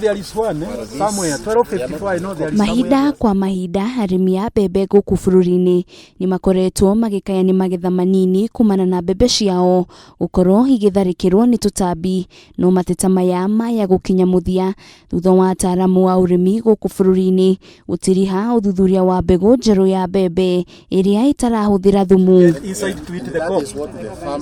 There is one somewhere 12:54. I know there is Mahinda somewhere. kwa mahinda arĩmi a mbembe gũkũ bũrũri-inĩ nĩ makoretwo magĩkaya nĩ magetha manini kumana na mbembe ciao gũkorwo igĩtharĩkĩrwo nĩ tũtambi. No mateta maya maya gũkinya mũthia thutha wa ataaramu a ũrĩmi gũkũ bũrũri-inĩ gũtiriha ũthuthuria wa mbegũ njerũ ya mbembe ĩrĩa ĩtarahũthĩra thumu. Inside to eat the crop.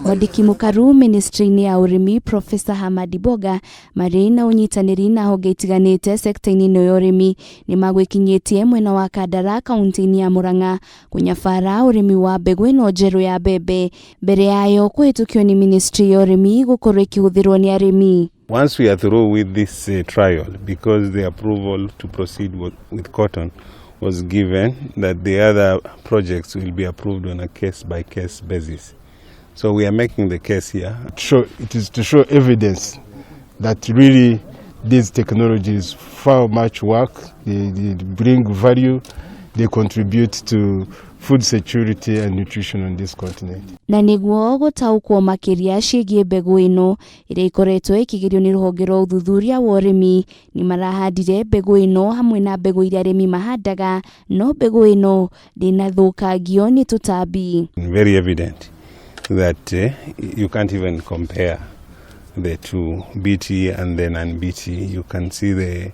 Mwandĩki mũkaru ministry-inĩ ya ũrĩmi Professor Hamadi Boga marĩ na ũnyitanĩri na honge itiganĩte sekta-inĩ ĩno ya ũrĩmi nĩ magwĩkinyĩtie mwena wa Kandara kaunti-inĩ ya Murang'a kũnyabara ũrĩmi wa mbegũ ĩno njerũ ya mbembe mbere yayo kũhĩtũkio nĩ ministry ya ũrĩmi gũkorwo ĩkĩhũthĩrwo nĩ arĩmi. Once we are through with this trial, because the approval to proceed with cotton was given, that the other projects will be approved on a case by case basis. So we are making the case here. It is to show evidence that really these technologies far much work, they bring value, they contribute to food security and nutrition on this continent. Na nĩguo gũtaũkwo makĩria ciĩgiĩ mbegũ ĩno ĩrĩa ĩkoretwo ĩkĩgerio nĩ rũhonge rwa ũthuthuria wa ũrĩmi, nĩ marahandire mbegũ ĩno hamwe na mbegũ iria arĩmi mahandaga, no mbegũ ĩno ndĩnathũkangio nĩ tũtambi. Very evident that you can't even compare the two, BT and then non-BT. You can see the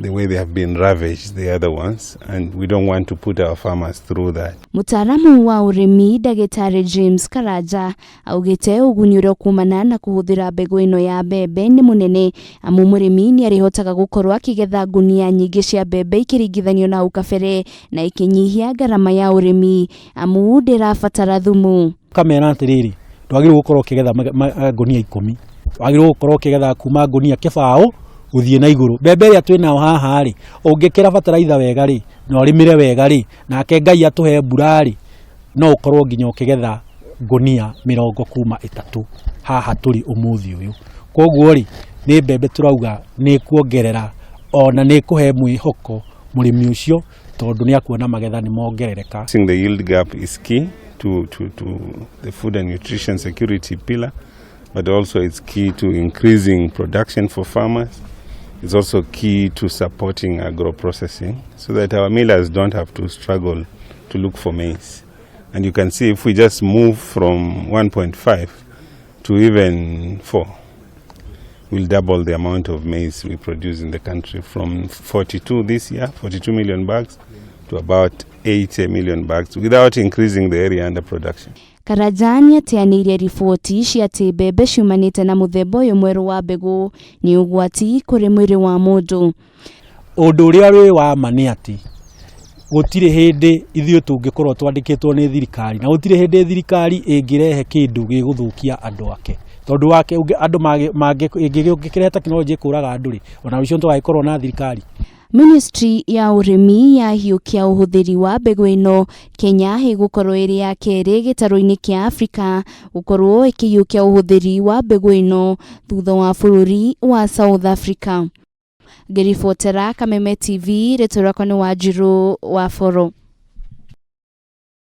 way they have been ravaged, the other ones, and we don't want to put our farmers through that. Mũtaaramu wa ũrĩmi Ndagĩtarĩ James Karanja augĩte ũguni ũrĩa ũkumana na kũhũthĩra mbegũ ĩno ya mbembe nĩ mũnene, amu mũrĩmi nĩ arĩhotaga gũkorwo akĩgetha ngunia nyingĩ cia mbembe ikĩringithanio na hau kabere na ĩkĩnyihia ngarama ya ũrĩmi, amu ndĩrabatara thumu. Kamera atĩrĩrĩ, ndwagĩrĩirwo gũkorwo ũkĩgetha ngũnia 10, wagĩrĩirwo gũkorwo ũkĩgetha kuma ngũnia 0 gũthiĩ na igũrũ. Mbembe ĩrĩa twĩ nayo haha rĩ, ũngĩkĩra bataraitha wega rĩ, na ũrĩmĩre wega rĩ, nake Ngai atũhe mbura rĩ, no ũkorwo nginya ũkĩgetha ngũnia 33 haha tũrĩ ũmũthĩ ũyũ. Koguo rĩ, nĩ mbembe tũrauga nĩ kuongerera ona nĩ kũhe mwĩhoko mũrĩmi ũcio, tondũ nĩ akuona magetha nĩ mongerereka. The yield gap is key to the food and nutrition security pillar, but also it's key to increasing production for farmers. It's also key to supporting agro-processing so that our millers don't have to struggle to look for maize. And you can see if we just move from 1.5 to even 4, we'll double the amount of maize we produce in the country from 42 this year, 42 million bags, to about 80 million bags without increasing the area under production. Karanja nĩateanĩirie riboti cia atĩ mbembe ciumanĩte na mũthemba ũyũ mwerũ wa mbegũ nĩ ũgwati kũrĩ mwĩrĩ wa mũndũ. Ũndũ ũrĩa wĩ wa ma nĩ atĩ gũtirĩ hĩndĩ ithuĩ tũngĩkorwo twandĩkĩtwo nĩ thirikari, na gũtirĩ hĩndĩ thirikari ĩngĩrehe kĩndũ gĩgũthũkia andũ ake, tondũ wake andũ ĩngĩkĩrehe tekinoronjĩ ĩkũraga andũ rĩ, ona rũciũ tũgagĩkorwo na thirikari. Ministry ya ũrĩmi yahiũkia ũhũthĩri wa mbegũ ĩno, Kenya ĩgũkorwo ĩrĩ ya kerĩ gĩtarũ-inĩ kĩa Afrika gũkorwo ĩkĩhiũkia ũhũthĩri wa mbegũ ĩno thutha wa bũrũri wa South Africa. Ngĩribotera Kameme TV, rĩtwa rĩakwa nĩ Wanjirũ wa Boro.